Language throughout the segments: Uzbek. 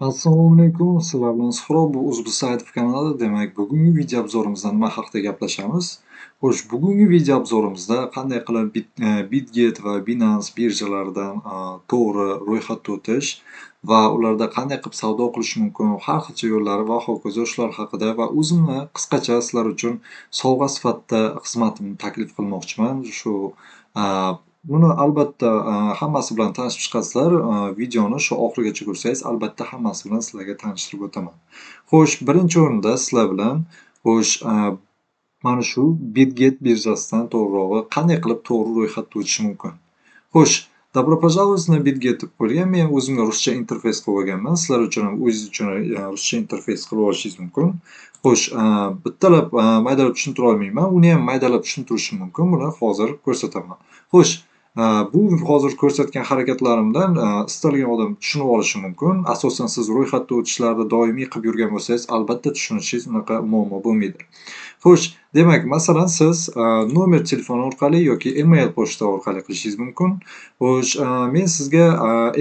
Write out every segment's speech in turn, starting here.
Assalomu alaykum, sizlar bilan Suhrob, bu Uzbekistan kanali. Demak, bugungi video обзор imizda nima haqida gaplashamiz? Xo'sh, bugungi video обзор imizda qanday qilib Bitget va Binance birjalaridan to'g'ri ro'yxatga o'tish va ularda qanday qilib savdo qilish mumkin, har xilcha yo'llari va hokazo shular haqida va o'zimni qisqacha sizlar uchun sovg'a sifatida xizmatimni taklif qilmoqchiman. Shu buni albatta hammasi bilan tanishib chiqasizlar. Videoni shu oxirigacha ko'rsangiz, albatta hammasi bilan sizlarga tanishtirib o'taman. Xo'sh, birinchi o'rinda sizlar bilan xo'sh, mana shu Bitget birjasidan to'g'rirog'i qanday qilib to'g'ri ro'yxatga o'tish mumkin. Xo'sh, "Добро пожаловать на Bitget" deb qo'yilgan. Men o'zimga ruscha interfeys qilib olganman. Sizlar uchun ham o'zingiz uchun ruscha interfeys qilib olishingiz mumkin. Xo'sh, bittalab maydalab tushuntira olmayman. Uni ham maydalab tushuntirishim mumkin. Buni hozir ko'rsataman. Xo'sh, bu hozir ko'rsatgan harakatlarimdan istalgan odam tushunib olishi mumkin. Asosan siz ro'yxatdan o'tishlarni doimiy qilib yurgan bo'lsangiz, albatta tushunishingiz unaqa muammo bo'lmaydi. Xo'sh, demak, masalan, siz nomer telefon orqali yoki email pochta orqali qilishingiz mumkin. Xo'sh, men sizga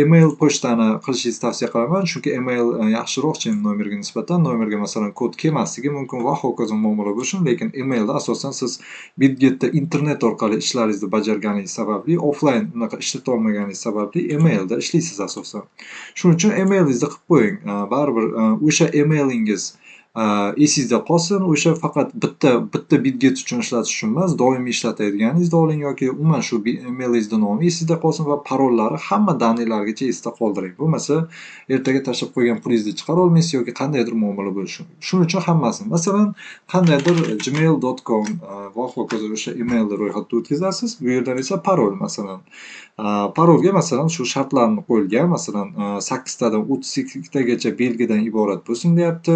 email pochtani qilishingizni tavsiya qilaman, chunki email yaxshiroq, чем nomerga nisbatan. Nomerga, masalan, kod kelmasligi mumkin va hokazo muammolar bo'lishi mumkin, lekin emailda asosan siz Bitgetda internet orqali ishlaringizni bajarganingiz sababli, offlayn unaqa ishlata olmaganingiz sababli emailda ishlaysiz asosan. Shuning uchun emailingizni qilib qo'ying. Baribir o'sha emailingiz esingizda qolsin, o'sha faqat bitta bitta Bitget uchun ishlatish uchun emas, doimiy ishlatadiganingizni oling yoki umuman shu emailingizni nomi esingizda qolsin va parollari hamma данный largacha esda qoldiring. Bo'lmasa ertaga tashlab qo'ygan pulingizni chiqara olmaysiz yoki qandaydir muammolar bo'lishi mumkin. Shuning uchun hammasini, masalan, qandaydir gmail.com va hokazo o'sha emailni ro'yxatdan o'tkazasiz. Bu yerdan esa parol, masalan. Parolga, masalan, shu shartlarni qo'yilgan, masalan, 8 tadan 32 tagacha belgidan iborat bo'lsin deyapti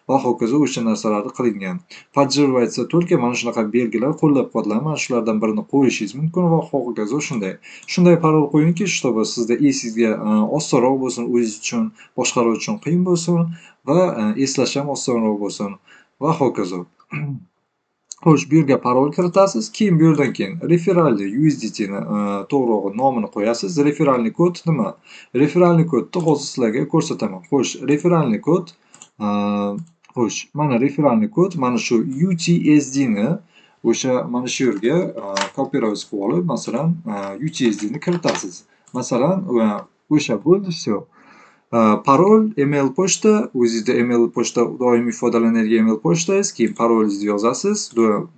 va hokazo o'sha narsalarni qilingan. Поддерживается только mana shunaqa belgilar qo'llab-quvvatlanadi. Mana shulardan birini qo'yishingiz mumkin va hokazo shunday. Shunday parol qo'yingki, чтобы sizda esingizga osonroq bo'lsin, o'zingiz uchun, boshqalar uchun qiyin bo'lsin va eslash ham osonroq bo'lsin va hokazo. Xo'sh, bu yerga parol kiritasiz, keyin bu yerdan keyin реферальный USDTni, to'g'rirog'i nomini qo'yasiz. Реферальный kod nima? Реферальный kodni hozir sizlarga ko'rsataman. Xo'sh, реферальный kod, xo'sh, mana реферальный kod, mana shu UTSDni o'sha mana shu yerga копировать qilib olib, masalan, UTSDni kiritasiz. Masalan, o'sha bo'ldi, всё. Parol, email pochta, o'zingizda email pochta, doimiy foydalanadigan email pochtangiz, keyin parolingizni yozasiz.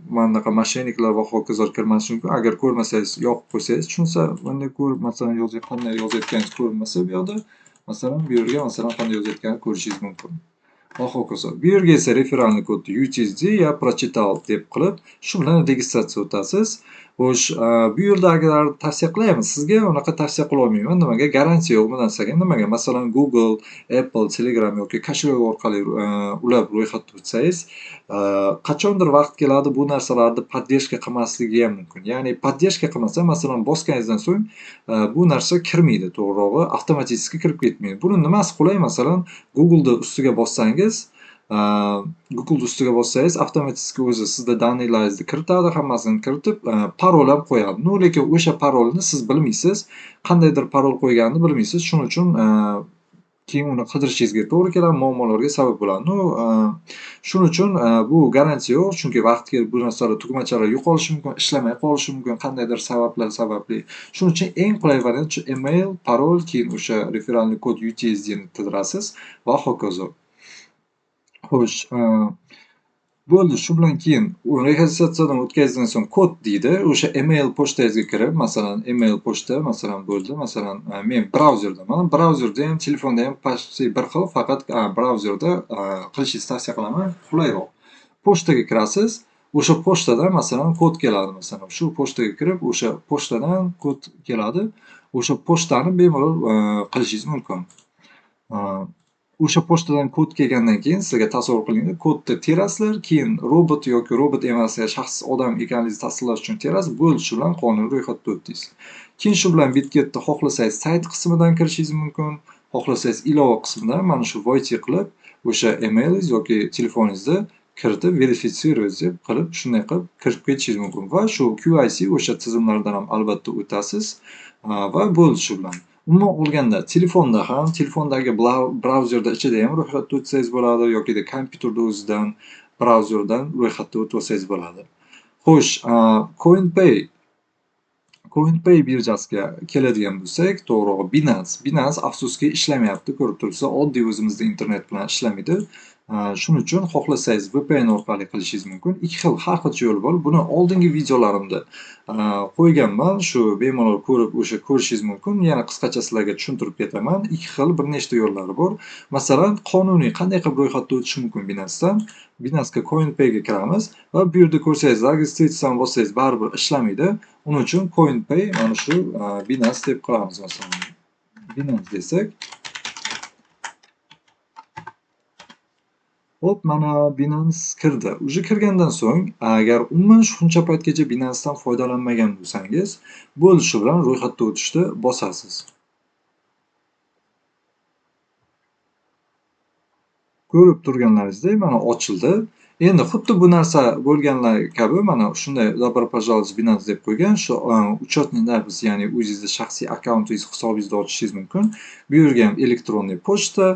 Mana bunaqa мошенник lar va hokazo kirmasligi mumkin. Agar ko'rmasangiz, yoqib qo'ysangiz tushunsa, bunday ko'rib, masalan, qanday yozayotganingiz ko'rinmasa bu yoqda, masalan, bu yerga, masalan, qanday yozayotganini ko'rishingiz mumkin. Va hokazo. Bu yerga esa реферальный kodni UTSD "я прочитал" deb qilib, shu bilan registratsiya o'tasiz. Xo'sh, bu yerdagilarni tavsiya qilaymi? Sizga unaqa tavsiya qila olmayman. Nimaga? Garantiya yo'q bu narsaga. Nimaga? Masalan, Google, Apple, Telegram yoki кошелек orqali ulab ro'yxatdan o'tsangiz, qachondir vaqt keladi, bu narsalarni поддержка qilmasligi ham mumkin. Ya'ni поддержка qilmasa, masalan, bosganingizdan so'ng bu narsa kirmaydi, to'g'rirog'i, avtomatik kirib ketmaydi. Buni nimasi qulay? Masalan, Google'da ustiga bossangiz, Google ustiga bossangiz, avtomatik o'zi sizda данный laringizni kiritadi, hammasini kiritib, parol ham qo'yadi. Ну, lekin o'sha parolni siz bilmaysiz. Qandaydir parol qo'yganini bilmaysiz. Shuning uchun keyin uni qidirishingizga to'g'ri keladi, muammolarga sabab bo'ladi. Ну, shuning uchun bu garantiya yo'q, chunki vaqti kelib bu narsalar, tugmachalar yo'qolishi mumkin, ishlamay qolishi mumkin qandaydir sabablar sababli. Shuning uchun eng qulay variant shu email, parol, keyin o'sha реферальный kod UTSDni qidirasiz va hokazo. Xo'sh, bo'ldi. Shu bilan keyin u registratsiyadan o'tkazgandan so'ng kod deydi. O'sha email pochtangizga kirib, masalan, email pochta, masalan, bo'ldi. Masalan, men brauzerdaman. Brauzerda ham, telefonda ham почти bir xil, faqat brauzerda qilishingizni tavsiya qilaman, qulayroq. Pochtaga kirasiz, o'sha pochtadan, masalan, kod keladi, masalan. Shu pochtaga kirib, o'sha pochtadan kod keladi. O'sha pochtani bemalol qilishingiz mumkin. O'sha pochtadan kod kelgandan keyin sizlarga, tasavvur qilingda, kodni terasizlar, keyin robot yoki robot emas, shaxs odam ekanligingizni tasdiqlash uchun terasiz, bo'ldi, shu bilan qonuniy ro'yxatdan o'tdingiz. Keyin shu bilan Bitgetni xohlasangiz sayt qismidan kirishingiz mumkin, xohlasangiz ilova qismidan mana shu "Войти" qilib, o'sha emailingiz yoki telefoningizni kiritib, "Верифицировать" deb qilib, shunday qilib kirib ketishingiz mumkin va shu KYC o'sha tizimlardan ham albatta o'tasiz va bo'ldi shu bilan. Umuman olganda telefonda ham, telefondagi brauzerda ichida ham ro'yxatdan o'tsangiz bo'ladi yoki kompyuterda o'zidan brauzerdan ro'yxatdan o'tib olsangiz bo'ladi. Xo'sh, CoinPay birjasiga keladigan bo'lsak, to'g'rirog'i Binance. Binance afsuski ishlamayapti, ko'rib turibsiz, oddiy o'zimizda internet bilan ishlamaydi. Shuning uchun xohlasangiz VPN orqali qilishingiz mumkin. Ikki xil, har xil yo'l bor. Buni oldingi videolarimda qo'yganman. Shu bemalol ko'rib, o'sha ko'rishingiz mumkin. Yana qisqacha sizlarga tushuntirib ketaman. Ikki xil, bir nechta yo'llari bor. Masalan, qonuniy qanday qilib ro'yxatdan o'tish mumkin Binance'dan? Binance'ga CoinPayga kiramiz va bu yerda ko'rsangiz, registratsiya bossangiz baribir ishlamaydi. Uning uchun CoinPay mana shu Binance deb qilamiz masalan. Binance desak, hop, mana Binance kirdi. Уже kirgandan so'ng, agar umuman shuncha paytgacha Binance'dan foydalanmagan bo'lsangiz, bo'ldi, shu bilan ro'yxatdan o'tishni bosasiz. Ko'rib turganlaringizdek mana ochildi. Endi xuddi bu narsa bo'lganlar kabi mana shunday "Добро пожаловать в Binance" deb qo'ygan. Shu учетный запись, ya'ni o'zingizni shaxsiy akkauntingiz, hisobingizni ochishingiz mumkin. Bu yerga ham электронный pochta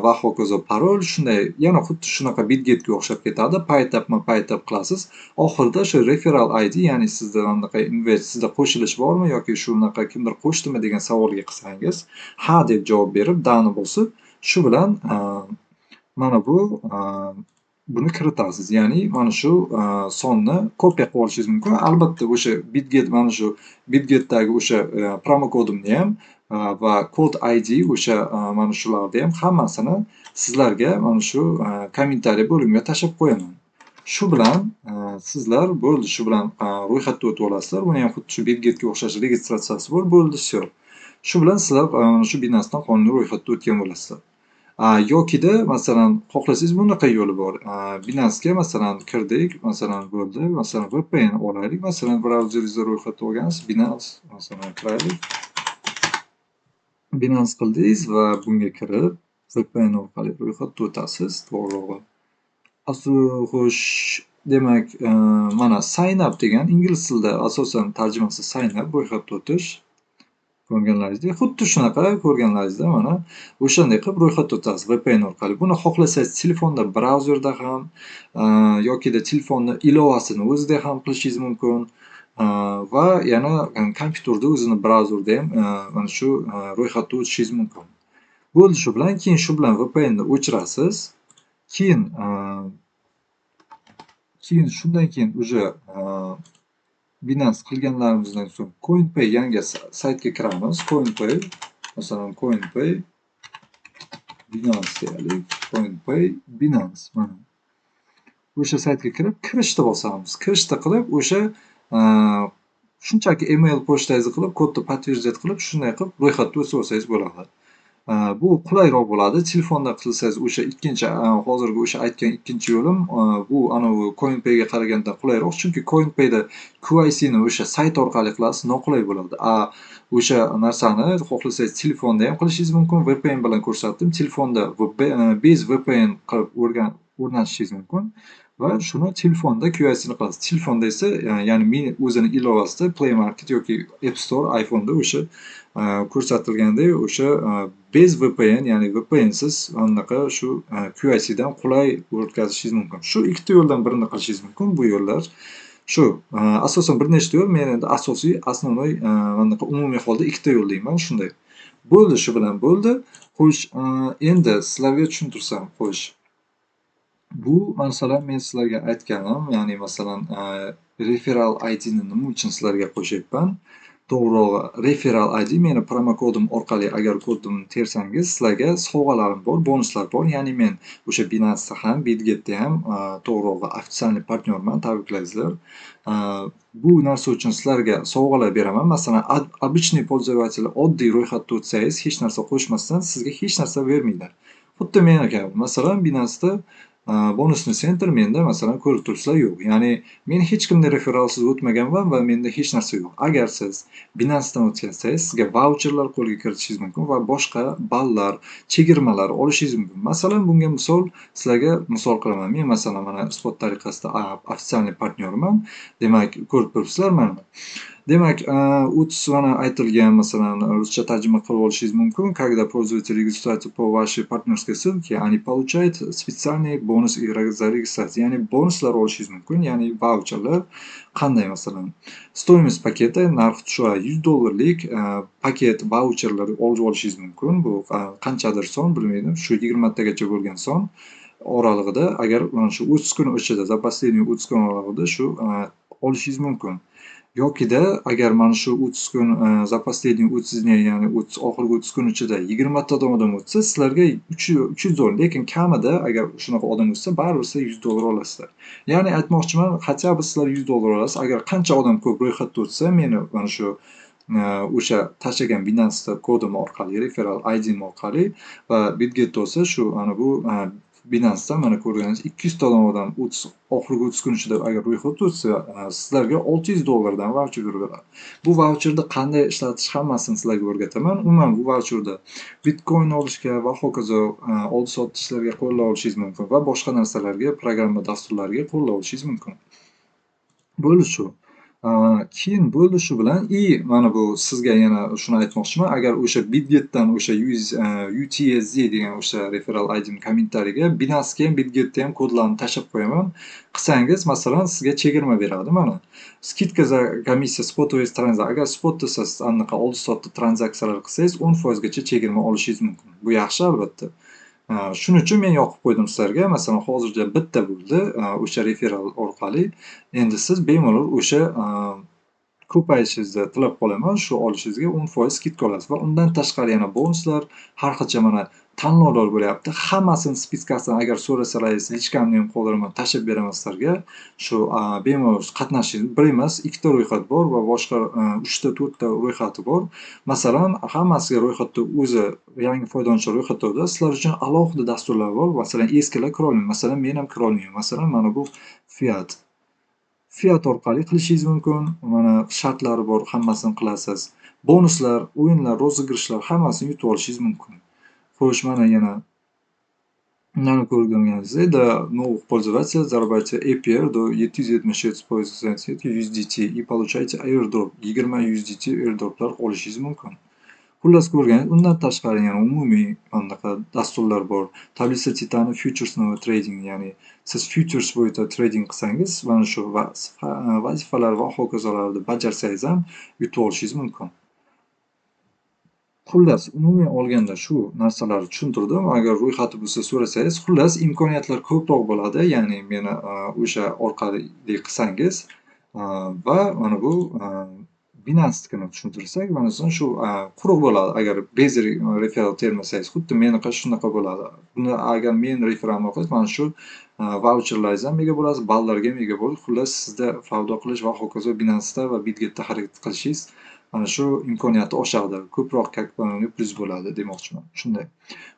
va hokazo parol, shunday yana xuddi shunaqa Bitgetga o'xshab ketadi. Paytap qilasiz. Oxirida shu referral ID, ya'ni sizda anaqa invest, sizda qo'shilish bormi yoki shunaqa kimdir qo'shdimi degan savolga qilsangiz, ha deb javob berib, dani bosib, shu bilan mana bu buni kiritasiz. Ya'ni mana shu sonni kopiya qilib olishingiz mumkin. Albatta o'sha Bitget, mana shu Bitgetdagi o'sha promokodimni ham va kod ID o'sha mana shularni ham hammasini sizlarga mana shu kommentariy bo'limiga tashlab qo'yaman. Shu bilan sizlar bo'ldi, shu bilan ro'yxatdan o'tib olasizlar. Buni ham xuddi shu Bitgetga o'xshash registratsiyasi bor, bo'ldi, всё. Shu bilan sizlar mana shu Binance'dan qonuniy ro'yxatdan o'tgan bo'lasizlar. Yokida masalan xohlasangiz bunaqa yo'li bor. Binance'ga masalan kirdik, masalan bo'ldi, masalan VPN olaylik, masalan brauzeringizda ro'yxatdan olgansiz, Binance masalan kiraylik. Binance qildingiz va bunga kirib VPN orqali ro'yxatdan o'tasiz, to'g'rirog'i. Xo'sh, demak, mana sign up degan ingliz tilida asosan tarjimasi sign up, ro'yxatdan o'tish. Ko'rganlaringizdek, xuddi shunaqa ko'rganlaringizda mana o'shanday qilib ro'yxatdan o'tasiz VPN orqali. Buni xohlasangiz telefonda brauzerda ham yokida telefonni ilovasini o'zida ham qilishingiz mumkin va yana kompyuterda o'zini brauzerida ham mana shu ro'yxatdan o'tishingiz mumkin. Bo'ldi, shu bilan keyin shu bilan VPNni o'chirasiz. Keyin shundan keyin уже Binance qilganlarimizdan so'ng CoinPay yangi saytga kiramiz. CoinPay, masalan, CoinPay Binance deyalik. CoinPay Binance mana. O'sha saytga kirib, kirishni bosamiz. Kirishni qilib, o'sha shunchaki email pochtangizni qilib, kodni подтверждать qilib, shunday qilib ro'yxatdan o'tib olsangiz bo'ladi. Bu qulayroq bo'ladi. Telefonda qilsangiz o'sha ikkinchi, hozirgi o'sha aytgan ikkinchi yo'lim, bu anavi CoinPayga qaraganda qulayroq. Chunki CoinPayda KYCni o'sha sayt orqali qilasiz, noqulay bo'ladi. O'sha narsani xohlasangiz telefonda ham qilishingiz mumkin. VPN bilan ko'rsatdim. Telefonda bez VPN qilib o'rnatishingiz mumkin va shuni telefonda KYCni qilasiz. Telefonda esa, ya'ni men o'zini ilovasida Play Market yoki App Store iPhone'da o'sha ko'rsatilgandek o'sha bez VPN, ya'ni VPNsiz anaqa shu KYCdan qulay o'tkazishingiz mumkin. Shu ikkita yo'ldan birini qilishingiz mumkin. Bu yo'llar shu asosan bir nechta yo'l, men endi asosiy, основной anaqa umumiy holda ikkita yo'l deyman, shunday. Bo'ldi, shu bilan bo'ldi. Xo'sh, endi sizlarga tushuntirsam, xo'sh. Bu masalan men sizlarga aytganim, ya'ni masalan referral IDni nima uchun sizlarga qo'shyapman? To'g'rirog'i referral ID meni promokodim orqali agar kodimni tersangiz, sizlarga sovg'alarim bor, bonuslar bor. Ya'ni men o'sha Binance'da ham, Bitget'da ham to'g'rirog'i официальный partnyorman, tabriklaysizlar. Bu narsa uchun sizlarga sovg'alar beraman. Masalan, обычный пользователь oddiy ro'yxatdan o'tsangiz, hech narsa qo'shmasdan sizga hech narsa bermaydi. Xuddi meni kabi. Masalan, Binance'da bonusni center menda masalan ko'rib turibsizlar yo'q. Ya'ni men hech kimni referalsiz o'tmaganman va menda hech narsa yo'q. Agar siz Binance'dan o'tgansangiz, sizga vaucherlar qo'lga kiritishingiz mumkin va boshqa ballar, chegirmalar olishingiz mumkin. Masalan, bunga misol sizlarga misol qilaman. Men masalan mana isbot tariqasida официальный partnyorman. Demak, ko'rib turibsizlar mana. Demak, 30 mana aytilgan, masalan, ruscha tarjima qilib olishingiz mumkin. Когда пользователь регистрируется по вашей партнерской ссылке, они получают специальный бонус за регистрацию. Ya'ni bonuslar olishingiz mumkin, ya'ni vaucherlar. Qanday, masalan? Стоимость пакета, narxi tushadi, 100 dollarlik paket vaucherlar olib olishingiz mumkin. Bu qanchadir son, bilmaydim. Shu 20 tagacha bo'lgan son oralig'ida, agar mana shu 30 kun ichida, за последний 30 kun oralig'ida shu olishingiz mumkin. Yokida agar mana shu 30 kun, за последний 30 дней, ya'ni 30, oxirgi 30 kun ichida 20 tadan odam o'tsa, sizlarga 300 dollar, lekin kamida agar shunaqa odam o'tsa, baribir sizlar 100 dollar olasizlar. Ya'ni aytmoqchiman, хотя бы sizlar 100 dollar olasiz. Agar qancha odam ko'p ro'yxatda o'tsa, meni mana shu o'sha tashlagan Binance'da kodim orqali, referral ID'm orqali va Bitgetda bo'lsa, shu mana bu Binance'da mana ko'rganingiz 200 tadan odam 30, oxirgi 30 kun ichida agar ro'yxatda o'tsa, sizlarga 600 dollardan vaucher beradi. Bu vaucherni qanday ishlatish, hammasini sizlarga o'rgataman. Umuman, bu vaucherda Bitcoin olishga va hokazo oldi-sotdi ishlarga qo'llay olishingiz mumkin va boshqa narsalarga, programma dasturlariga qo'llay olishingiz mumkin. Bo'ldi shu. Keyin bo'ldi shu bilan. И mana bu sizga yana shuni aytmoqchiman, agar o'sha Bitgetdan o'sha UTSZ degan o'sha referral ID'm kommentariyaga Binance'ga ham, Bitgetda ham kodlarni tashlab qo'yaman. Qilsangiz, masalan, sizga chegirma beradi mana. Скидка за комиссия спотовый транзакция. Agar spotda siz anaqa oldi-sotdi tranzaksiyalar qilsangiz, 10% gacha chegirma olishingiz mumkin. Bu yaxshi, albatta. Shuning uchun men yoqib qo'ydim sizlarga. Masalan, hozircha bitta bo'ldi o'sha referral orqali. Endi siz bemalol o'sha ko'payishingizni tilab qolaman. Shu olishingizga 10% скидка olasiz va undan tashqari yana bonuslar, har xilcha mana tanlovlar bo'lyapti. Hammasini списка sini agar so'rasalaringiz, личка mni ham qoldiraman, tashlab beraman sizlarga. Shu bemalol qatnashingiz, bir emas, ikkita ro'yxat bor va boshqa uchta, to'rtta ro'yxati bor. Masalan, hammasiga ro'yxatda o'zi yangi foydalanuvchilar ro'yxatda o'tadi. Sizlar uchun alohida dasturlar bor. Masalan, eskilar kirolmaydi. Masalan, men ham kirolmayman. Masalan, mana bu Fiat. Fiat orqali qilishingiz mumkin. Mana shartlari bor, hammasini qilasiz. Bonuslar, o'yinlar, розыгрыш lar, hammasini yutib olishingiz mumkin. Xo'sh, mana yana mana ko'rganingizdek, для новых пользователей зарабатывайте APR до 777% USDT и получайте airdrop, 20 USDT airdroplar olishingiz mumkin. Xullas, ko'rganingiz, undan tashqari yana umumiy anaqa dasturlar bor. Таблица Титана фьючерсного trading, ya'ni siz futures bo'yicha trading qilsangiz, mana shu vazifalar va hokazolarni bajarsangiz ham yutib olishingiz mumkin. Xullas, umumiy olganda shu narsalarni tushuntirdim. Agar ro'yxati bo'lsa, so'rasangiz, xullas, imkoniyatlar ko'proq bo'ladi. Ya'ni meni o'sha orqali qilsangiz va mana bu Binance'nikini tushuntirsak, mana shu quruq bo'ladi. Agar без referral termasangiz, xuddi meniqi shunaqa bo'ladi. Buni agar men referralim orqali mana shu vaucherlaringizga ham ega bo'lasiz, ballarga ham ega bo'lib, xullas, sizda savdo qilish va hokazo Binance'da va Bitgetda harakat qilishingiz mana shu imkoniyati oshadi. Ko'proq как plyus bo'ladi demoqchiman. Shunday.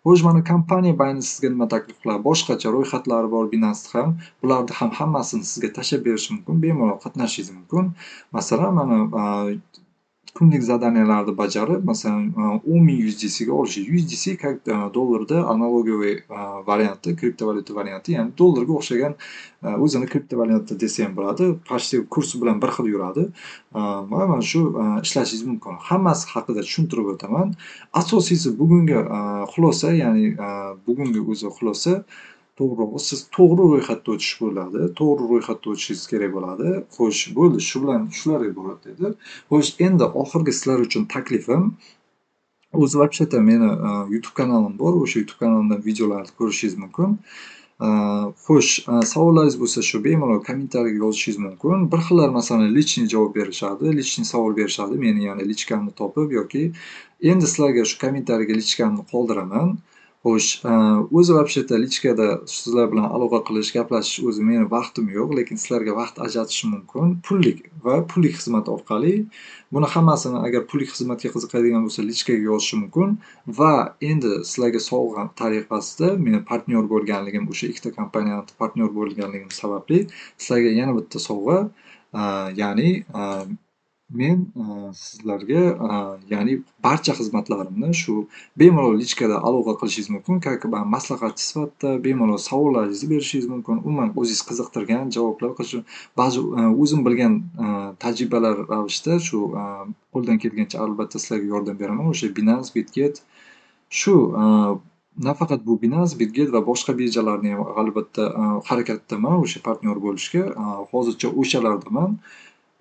Xo'sh, mana kompaniya Binance sizga nima taklif qiladi? Boshqacha ro'yxatlari bor Binance ham. Bularni ham hammasini sizga tashlab berishi mumkin. Bemalol qatnashishingiz mumkin. Masalan, mana kunlik задания larni bajarib, masalan, 10 000 USDCga olish. USDC как dollarda аналоговый varianti, kriptovalyuta varianti, ya'ni dollarga o'xshagan o'zini kriptovalyuta desa ham bo'ladi. Почти kursi bilan bir xil yuradi. Va mana shu ishlashingiz mumkin. Hammasi haqida tushuntirib o'taman. Asosiysi, bugungi xulosa, ya'ni bugungi o'zi xulosa, to'g'rirog'i, siz to'g'ri ro'yxatda o'tish bo'ladi. To'g'ri ro'yxatda o'tishingiz kerak bo'ladi. Xo'sh, bo'ldi, shu bilan shular iborat edi. Xo'sh, endi oxirgi sizlar uchun taklifim. O'zi вообще-то meni YouTube kanalim bor. O'sha YouTube kanalimdan videolarni ko'rishingiz mumkin. Xo'sh, savollaringiz bo'lsa, shu bemalol kommentariyaga yozishingiz mumkin. Bir xillar, masalan, личный javob berishadi, личный savol berishadi, meni, ya'ni личка mni topib yoki endi sizlarga shu kommentariyaga личка mni qoldiraman. Xo'sh, o'zi вообще-то личка da sizlar bilan aloqa qilish, gaplashish o'zi meni vaqtim yo'q, lekin sizlarga vaqt ajratishim mumkin. Pullik va pullik xizmat orqali. Buni hammasini agar pullik xizmatga qiziqadigan bo'lsa, личка ga yozishim mumkin va endi sizlarga sovg'a tariqasida meni partnyor bo'lganligim, o'sha ikkita kompaniyani partnyor bo'lganligim sababli sizlarga yana bitta sovg'a, ya'ni Men sizlarga, ya'ni barcha xizmatlarimni shu bemalol личка da aloqa qilishingiz mumkin, как maslahatchi sifatida bemalol savollaringizni berishingiz mumkin. Umuman o'zingiz qiziqtirgan javoblar qilish, ba'zi o'zim bilgan tajribalar ravishda shu qo'ldan kelgancha albatta sizlarga yordam beraman. O'sha Binance, Bitget, shu nafaqat bu Binance, Bitget va boshqa birjalarni ham albatta harakatdaman o'sha partnyor bo'lishga. Hozircha o'shalardaman.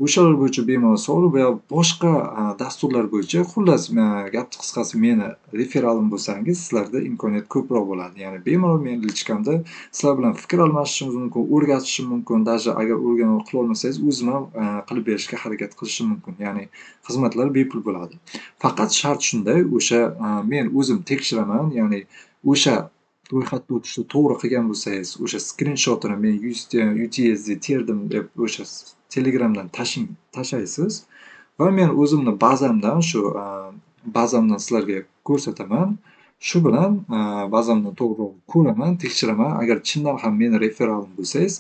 O'shalar bo'yicha bemalol savol va boshqa dasturlar bo'yicha, xullas, gapni qisqasi, meni referalim bo'lsangiz, sizlarda imkoniyat ko'proq bo'ladi. Ya'ni bemalol meni личка mda sizlar bilan fikr almashishimiz mumkin, o'rgatishim mumkin. Даже agar o'rganib qilolmasangiz, o'zim ham qilib berishga harakat qilishim mumkin. Ya'ni xizmatlar bepul bo'ladi. Faqat shart shunday, o'sha men o'zim tekshiraman, ya'ni o'sha ro'yxatdan o'tishni to'g'ri qilgan bo'lsangiz, o'sha skrinshotini men UTSD terdim deb o'sha Telegramdan tashlaysiz va men o'zimni bazamdan, shu bazamdan sizlarga ko'rsataman. Shu bilan bazamdan to'g'riroq ko'raman, tekshiraman. Agar chindan ham meni referalim bo'lsangiz,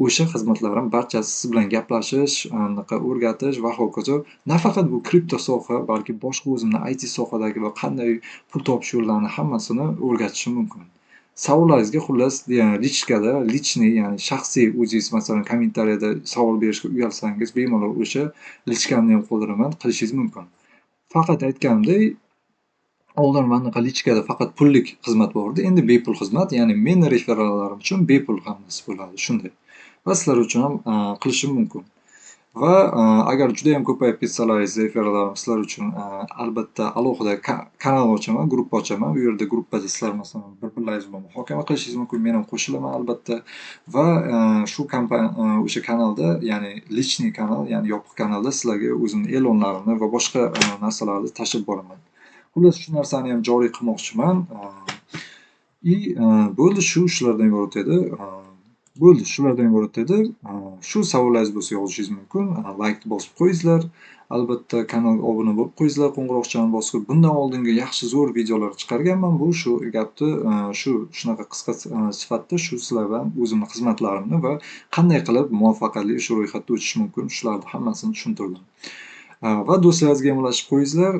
o'sha xizmatlarim barchasi siz bilan gaplashish, anaqa o'rgatish va hokazo. Nafaqat bu kripto soha, balki boshqa o'zimni IT sohadagi va qanday pul topish yo'llarini hammasini o'rgatishim mumkin. Savollaringizga xullas личка da, личный, ya'ni shaxsiy o'zingiz, masalan, kommentariyada savol berishga uyalsangiz, bemalol o'sha личка mni ham qoldiraman, qilishingiz mumkin. Faqat aytganimdek, oldin mana bunaqa личка da faqat pullik xizmat bor edi, endi bepul xizmat, ya'ni meni referallarim uchun bepul hammasi bo'ladi, shunday. Va sizlar uchun ham qilishim mumkin. Va agar judayam ko'payib ketsalaringiz referallarim, sizlar uchun albatta alohida kanal ochaman, gruppa ochaman. U yerda, gruppada sizlar, masalan, bir-birlaringiz bilan muhokama qilishingiz mumkin. Men ham qo'shilaman albatta. Va shu o'sha kanalda, ya'ni личный kanal, ya'ni yopiq kanalda sizlarga o'zimni e'lonlarimni va boshqa narsalarni tashlab boraman. Xullas, shu narsani ham joriy qilmoqchiman. И bo'ldi, shu shulardan iborat edi. Bo'ldi, shulardan iborat edi. Shu savollaringiz bo'lsa, yozishingiz mumkin. Laykni bosib qo'yingizlar. Albatta kanalga obuna bo'lib qo'yingizlar, qo'ng'iroqchani bosib. Bundan oldingi yaxshi zo'r videolar chiqarganman. Bu shu gapni shu shunaqa qisqa sifatda shu sizlar bilan o'zimni xizmatlarimni va qanday qilib muvaffaqiyatli shu ro'yxatda o'tish mumkin, shularni hammasini tushuntirdim. Va do'stlaringizga ham ulashib qo'yingizlar.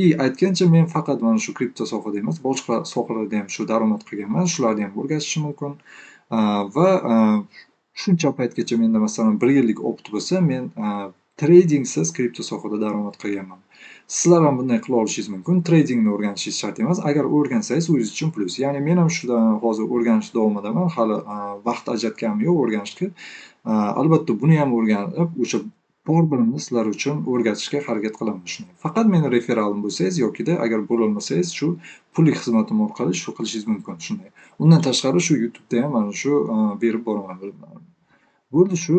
И aytgancha, men faqat mana shu kripto sohada emas, boshqa sohalarda ham shu daromad qilganman. Shularni ham o'rgatishim mumkin. Va shuncha paytgacha menda, masalan, bir yillik опыт bo'lsa, men tradingsiz kripto sohada daromad qilganman. Sizlar ham bunday qila olishingiz mumkin. Tradingni o'rganishingiz shart emas. Agar o'rgansangiz, o'zingiz uchun plyus. Ya'ni men ham shudan hozir o'rganish davomidaman. Hali vaqt ajratganim yo'q o'rganishga. Albatta buni ham o'rganib, o'sha bor bilimni sizlar uchun o'rgatishga harakat qilaman shuni. Faqat meni referalim bo'lsangiz yokida agar bo'lolmasangiz, shu pullik xizmatim orqali shu qilishingiz mumkin shunday. Undan tashqari shu YouTube'da ham mana shu berib boraman bilimlarimni. Bo'ldi, shu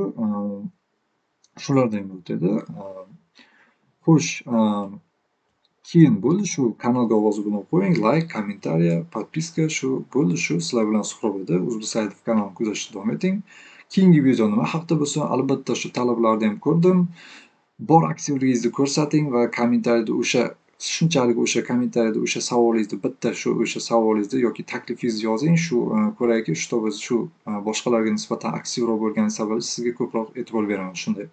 shulardan iborat edi. Xo'sh, keyin bo'ldi, shu kanalga obuna bo'lib qo'ying, layk, kommentariya, подписка, shu bo'ldi, shu sizlar bilan Suhrob edi. O'zbek Saidov kanalini kuzatishda davom eting. Keyingi video nima haqda bo'lsa, albatta shu talablarni ham ko'rdim. Bor aktivligingizni ko'rsating va kommentariyada o'sha shunchalik o'sha kommentariyada o'sha savolingizni, bitta shu o'sha savolingizni yoki taklifingizni yozing. Shu ko'rayki, чтобы shu boshqalarga nisbatan aktivroq bo'lgani sababli sizga ko'proq e'tibor beraman shunday.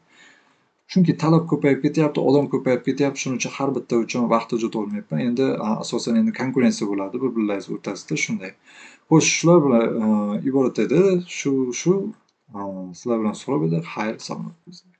Chunki talab ko'payib ketyapti, odam ko'payib ketyapti, shuning uchun har bitta uchun vaqt ajrata olmayapman. Endi asosan endi konkurensiya bo'ladi bir-birlaringiz o'rtasida shunday. Xo'sh, shular bilan iborat edi. Shu sizlar bilan Suhrob edi. Xayr, salomat bo'linglar.